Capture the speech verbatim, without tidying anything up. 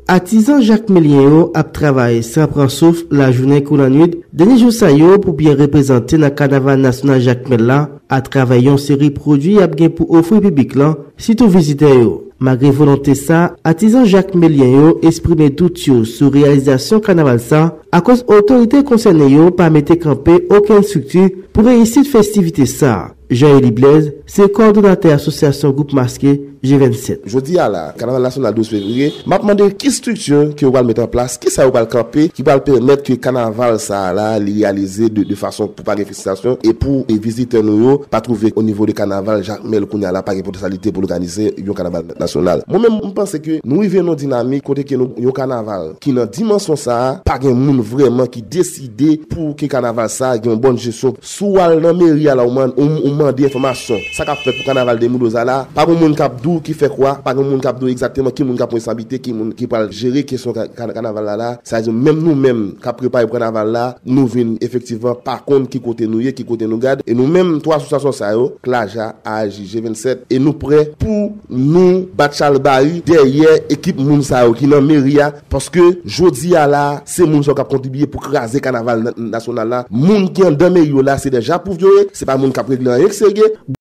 Atizan jakmelyen yo ap travay san pran souf lajounen kou lannwit dènye jou sa yo pou byen reprezante nan kanaval nasyonal Jakmèl la atravè yon seri pwodui y ap gen pou ofri piblik lan, sitou vizitè yo. Malgre volonte sa, atizan jakmelyen yo eksprime dout yo sou reyalizasyon kanaval sa akoz otorite konsène yo pa mete kanpe okenn estrikti pou reyisit festivite sa. Jean Élie Blaise se kowòdonatè asosyasyon Gwoup Maske G vennsèt. Jodi a la, kanaval nasyonal douz fevriye, m ap mande ki estrikti ke yo pral mete an plas, ki sa yo pral kanpe, ki pral pèmèt ke kanaval sa a la, li reyalize de, de fason pou pa gen frisitasyon e pou e vizitè nou yo pa twouve o nivo de kanaval Jakmèl kounye a la pa gen potansyalite pou l òganize yon kanaval nasyonal. Mwen menm, m panse ke nou rive nan yon dinamik kote ke nou, yon kanaval ki nan dimansyon sa a, pa gen moun vrèman ki deside pou ke kanaval sa a gen yon bòn jesyon. Si w al nan meri a la, ou man-, ou, ou mande enfòmasyon, sa k ap fèt pou kanaval de Mendoza la, pa gen moun k ap di w ki fè kwa, pa gen moun k ap di w egzakteman ki moun k ap pran responsabilite, ki moun ki pral jere kesyon ka-, ka-, kanaval la la. Sa vle di, menm nou menm k ap prepare pou kanaval la, nou vin efektivman pa konn ki kote nou ye, ki kote nou gad. E nou menm, twa asosyasyon sa yo, Klaja, A A J, G vennsèt, e nou prè pou nou bat chalbari dèyè ekip moun sa yo ki nan meri a, paske jodi a la, se moun sa yo k ap kontribiye pou kraze kanaval na-, nasyonal la. Moun ki anndan meri yo la, se de japouv yo ye, se pa moun k ap regle anyen k serye.